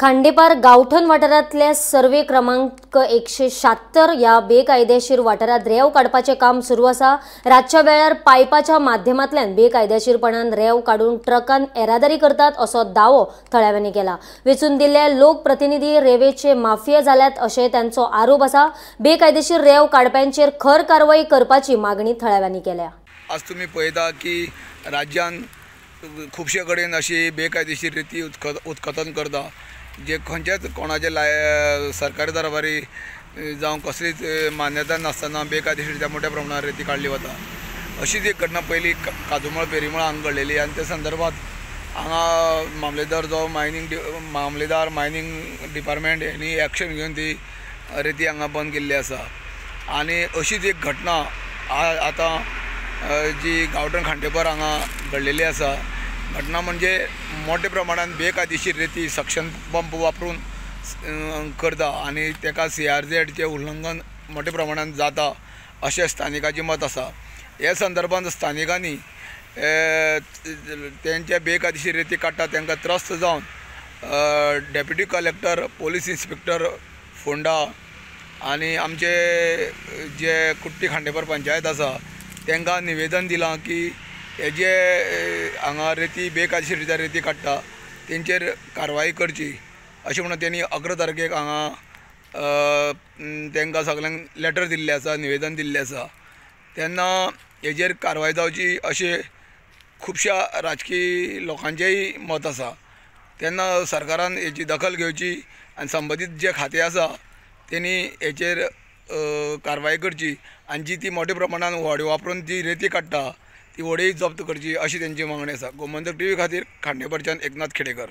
खांडेपार गावठण वाठारांतल्या सर्वे क्रमांक 176 ह्या बेकायदेशीर वाठारांत रेंव काडपाचें काम सुरू आसा। रातच्या वेळार पायपाच्या माध्यमांतल्यान बेकायदेशीरपणान रेंव काडून ट्रकान येरादारी करतात असो दावो थळाव्यांनी केला। वेंचून दिल्ले लोकप्रतिनिधी रेंवेचे माफिया जाल्यात अशें तांचो आरोप आसा। बेकायदेशीर रेंव काडप्यांचेर खर कारवाई करपाची मागणी थळाव्यांनी केल्या। आज तुमी पळयता की राज्यान खुबशे कडेन अशी बेकायदेशीर रिती उत्खनन करता, जे खंयच्याच कोणाचे सरकारी दरबारी जावं कसलीच मान्यता नासतना बेकायदेशीर मोठ्या प्रमाणात रेती काडली वता। अशीच एक घटना पयली काजूमळ पेरीमळ हांगा घडलेली आनी त्या संदर्भात हांगा मामलेदार जावं मामलेदार मायनींग डिपार्टमेंट हेणी एक्शन घेवन ती रेती हांगा बंद केल्ली आसा। आनी अशीच एक घटना आतां जी गांवठण खांडेपार हांगा घडलेली आसा। घटना म्हणजे मोठ्या प्रमाणात बेकायदेशीर रेती सक्शन पंप वापरून करता आनी ताका CRZचें उल्लंघन मोठ्या प्रमाणात जाता अशें स्थानिकाचें मत आसा। ह्या संदर्भात स्थानिकांनी तेंचे बेकायदेशीर रेती काडटा तांकां त्रस्त जावन deputy collector, police inspector Ponda आनी आमचे जे कुट्टी खांडेपार पंचायत आसा तांकां निवेदन दिलां की हे जे हांगा रेती बेकायदेशीर रित्या रेती काडटा तेंचेर कारवाई करची अशें म्हणून तेणी 11 तारखेक हांगा तांकां सगल्यांक लेटर दिल्लें आसा, निवेदन दिल्लें आसा। तेन्ना हेजेर कारवाई जावची अशें खुबश्या राजकीय लोकांचेंय मत आसा। तेन्ना सरकारान हेची दखल घेवची आनी संबंदीत जे खातें आसा तेणी हेचेर कारवाई करची आनी जी ती मोठ्या प्रमाणान व्हडें वापरून जी रेती काडटा ती व्हडें जप्त करची अशी तेंची मागणी आसा। गोमंतक टीव्ही खातीर खांडेपारच्यान एकनाथ खेडेकर।